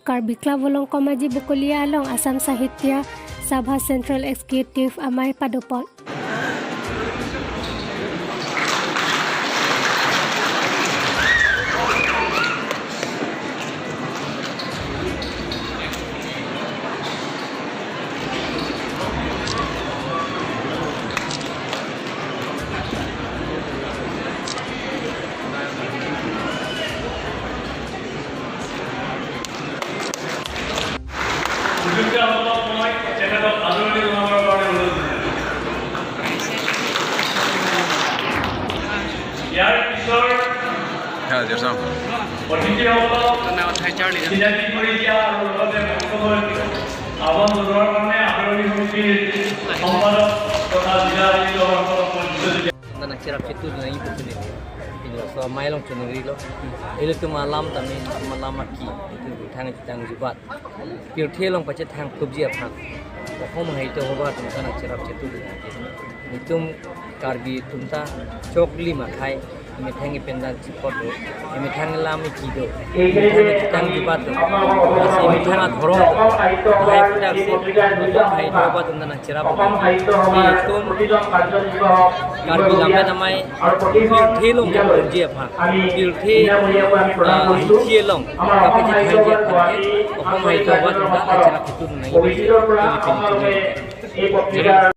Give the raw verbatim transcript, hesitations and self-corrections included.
Karbi Club Volongkom Aji Bokolia along Assam Sahitya Sabha Central Executive amei padopon. ইয়াৰ পিছৰ হ্যাঁ, দিয়কচোন। অতিথিসকলক চিনাকি কৰি দিয়া আৰু লগতে মঞ্চলৈ আহ্বান জনোৱাৰ কাৰণে আদৰণি সমিতিৰ সম্পাদক তথা জিলা আয়ুক্ত সভাপতি Nang cherap chetu nang ibu kuni. Ini so amei along choningri lo. Ilitum alam tame, alam aki. Ilitum thang chethan jubat. Pirthe along pachethang thupji aphan. Kokhom hai to hoba atum ta nang cherap chetu. Ilitum Karbi atum ta choklim akhei. Emethang ependan chipot do. Emethang lam eki do. Emethang chethan jubat do. Lasi emethang adhorom do. Lahai pudak si, kokhom hai to hoba atum ta nang cherap do. Ilitum Karbi lammet amei pirthe along kaponji aphan, pirthe, ah, ahinsi along kapachethangji aphan ke, kokhom hai to hoba atum ta nang cherap chetu nang ibu kuni.